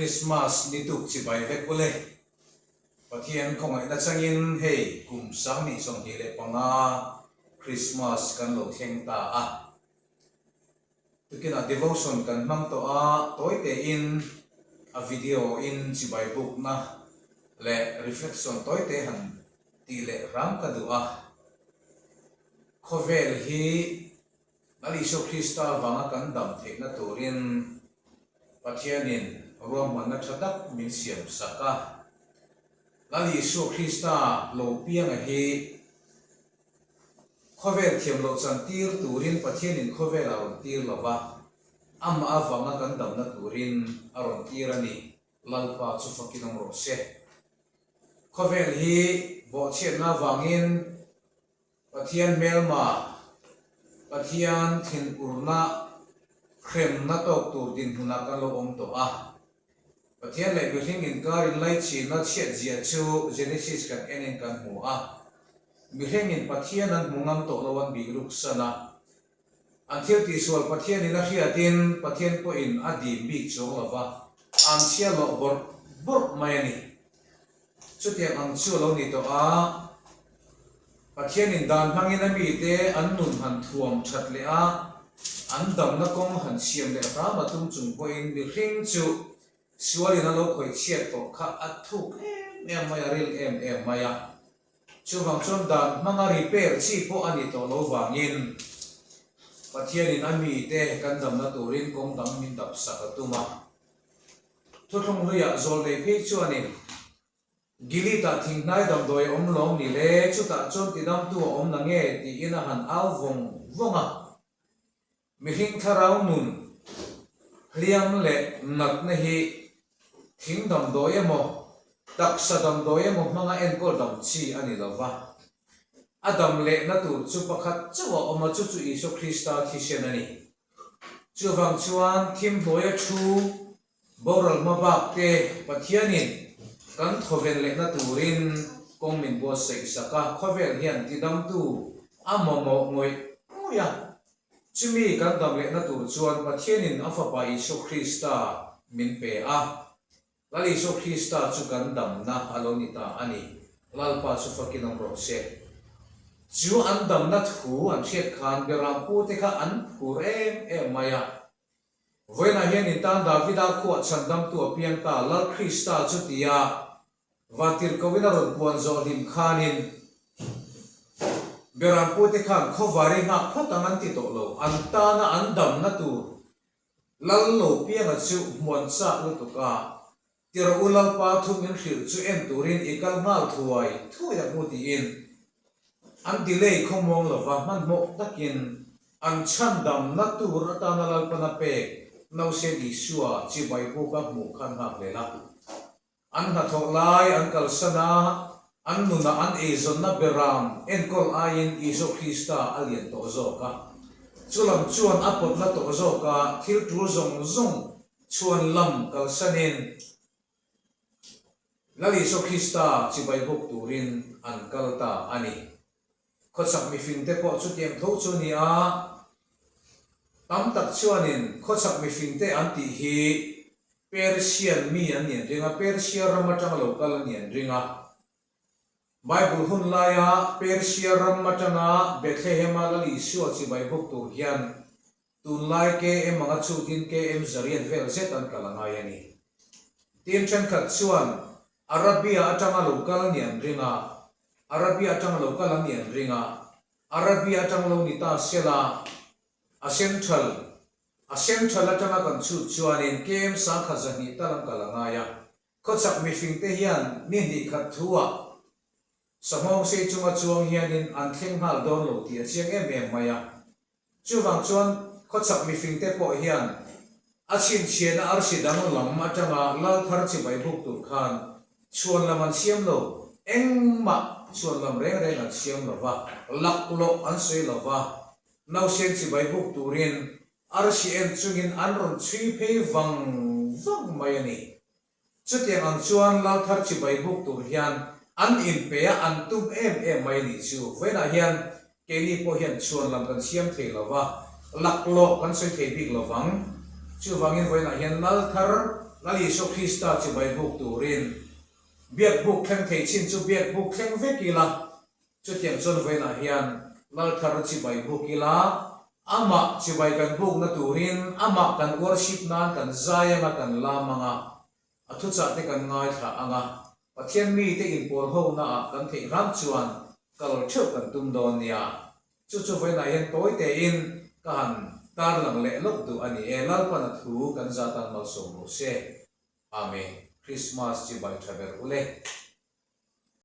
Krismas ni tuk chibai vek ule. Pathian khawngaihna changin hei kum 2025 Krismas kan lo thleng ta a. Tukinah devotion kan hmang tawh a, tawi tein a video in chibai bukna leh reflection tawi te han tih leh hram ka duh a. Khawvel hi Lal Isua Krista avanga kan dam theihna turin Pathianin ruahmanna tha tak min siam sak a. Lal Isua Krista lo pianga hi khawvel thiam loh chan tir turin Pathianin khawvel a rawn tir lo va, amah avanga kan damna turin a rawn tir a ni. Lalpa chu fakin awm rawh se. Khawvel hi bawhchhiatna avangin Pathian hmelma, Pathian thinurna hremna tawk tur dinhmunah kan lo awm tawh a. Pathian leh mihring inkar inlaichhinna chhiatzia chu Genesis kan enin kan hmu a. Mihringin Pathian an hmu ngam tawh lo an bih ruksan a. An thil tihsual Pathianin a hriatin Pathian pawhin a dim bik chuang lo va, an chhia lawh bawrh bawrh mai a ni. Chutiang ang chu a lo ni tawh a, Pathianin dan hmangin a mite an nun han thuam that leh a, an damna kawng han siam leh hram a tum chung pawhin mihring chu sualin a lo khawih chhiat tawh kha a thuk em em mai a, ril em em mai a. Chuvang chuan dan hmanga repair chi pawh a ni tawh lo vangin Pathianin a mite kan damna turin kawng dang min dap sak a tum a. Thuthlung hluiah zawl nei phei chuanin Gilead-ah thinghnai damdawi a awm lawm ni le, chutah chuan tidamtu a awm na nge tiin a han au vawng vawng a. Mihring thlarau nun hliam leh natna hi thing damdawi emaw, taksa damdawi emaw hmanga enkawl dam chi a ni lo va. A dam lehna tur chu pakhat chauh a awm a, chu chu Isua Krista thisen a ni. Chuvang chuan thim hnuaia thu boral hma bak te Pathianin kan thawven lehna turin kawng min buatsaih sak a, khawvel hian tidamtu a mamawh ngawih ngawih a. Chumi kan dam lehna tur chuan Pathianin a Fapa Isua Krista min pe a. Lal Isua Krista chu kan damna a lo ni ta a ni. Lalpa chu fakin awm rawh se. Chu an damna thu an hriat khan Berampute kha an phur em em mai a. Vawiinah hian in tan Davida khuah chhandamtu a piang ta Lal Krista chu tia Vantirhkohin a rawn puan zawh hlim khanin Berampute khan khawvari nghak phawt ang an ti tawh lo. An tana an damna tur Lal lo pianga chu hmuan chak lutuk a, Tiraw u Lalpa thu min hrilh chu en turin i kal nghal thuai thuai ang u tiin an delay khawmuang lova hmanhmawh takin an chhandamna tur atana Lalpana pek Nausên Isua chibai buka hmuh kha an nghak lel a. An hnathawh lai an kalsan a, an nunah an eizawnna beram enkawl aiin Isua Krista a lian tawh zawk a. Chulam chuan a pawtna tawh zawk a, thil tul zawng zawng chhuan lam kalsanin Lal Isua Krista chibai buk turin an kal ta a ni. Khawchhak mifingte pawh chutiang tho chu a ni a, tam tak chuanin khawchhak mifingte an tih hi Persian mi an ni an ring a, Persia ram atanga lo kal a ni an ring a. Bible hun laia Persia ram atanga Bethlehem-a Lal Isua chibai buk tur hian tunlai KM anga chhutin KM zariat vel zet an kal a ngai a ni. Team thenkhat chuan Arabia atanga lo kal a ni an ring a, Arabia atanga lo kal an ni an ring a, Arabia atang lo ni ta sela a central A central atanga kan chhut chuanin KM 1200 tal an kal a ngai a. Khawchhak mihringte hian ni hnih khat thuah Sahmawng sei chunga chuang hianin an thleng nghal dawn lo tih a chiang em em mai a. Chuvang chuan khawchhak mihringte pawh hian a chhinchhiahna arsi dang lam atanga lal thar chibai buk tur khan chhuan lam an siam lo, engmah chhuan lam reng reng an siam lo va, laklawh an sawi lo va, Nausen chibai buk turin arsi en chungin an rawn chhui phei vang vang mai a ni. Chutiang ang chuan Lalthar chibai buk tur hian an inpe a, an tum em em mai a nih chu. Vawiinah hian keini pawh hian chhuan lam kan siam thei lo va, laklawh kan sawi thei bik lo vang. Chuvangin vawiinah hian Lalthar. Lal Isua Krista chibai buk turin biak buk thleng thei chin chu biak buk thleng vek ila, chutiang chuan vawiinah hian Lal thar chibai buk ila, amah chibai kan bukna turin amah kan worship nan kan zai anga kan lam anga, a thuchah te kan ngaithla anga, Pathian mite inpawl honaah kan theih hram chuan kal theuh kan tum dawn nia. Chu chu vawiinah hian tawi tein ka han tarlang leh lawk duh a ni e. Lalpan a thu kan zatan malsawm rawh se. Amen. Krismas chibai tha ber u le.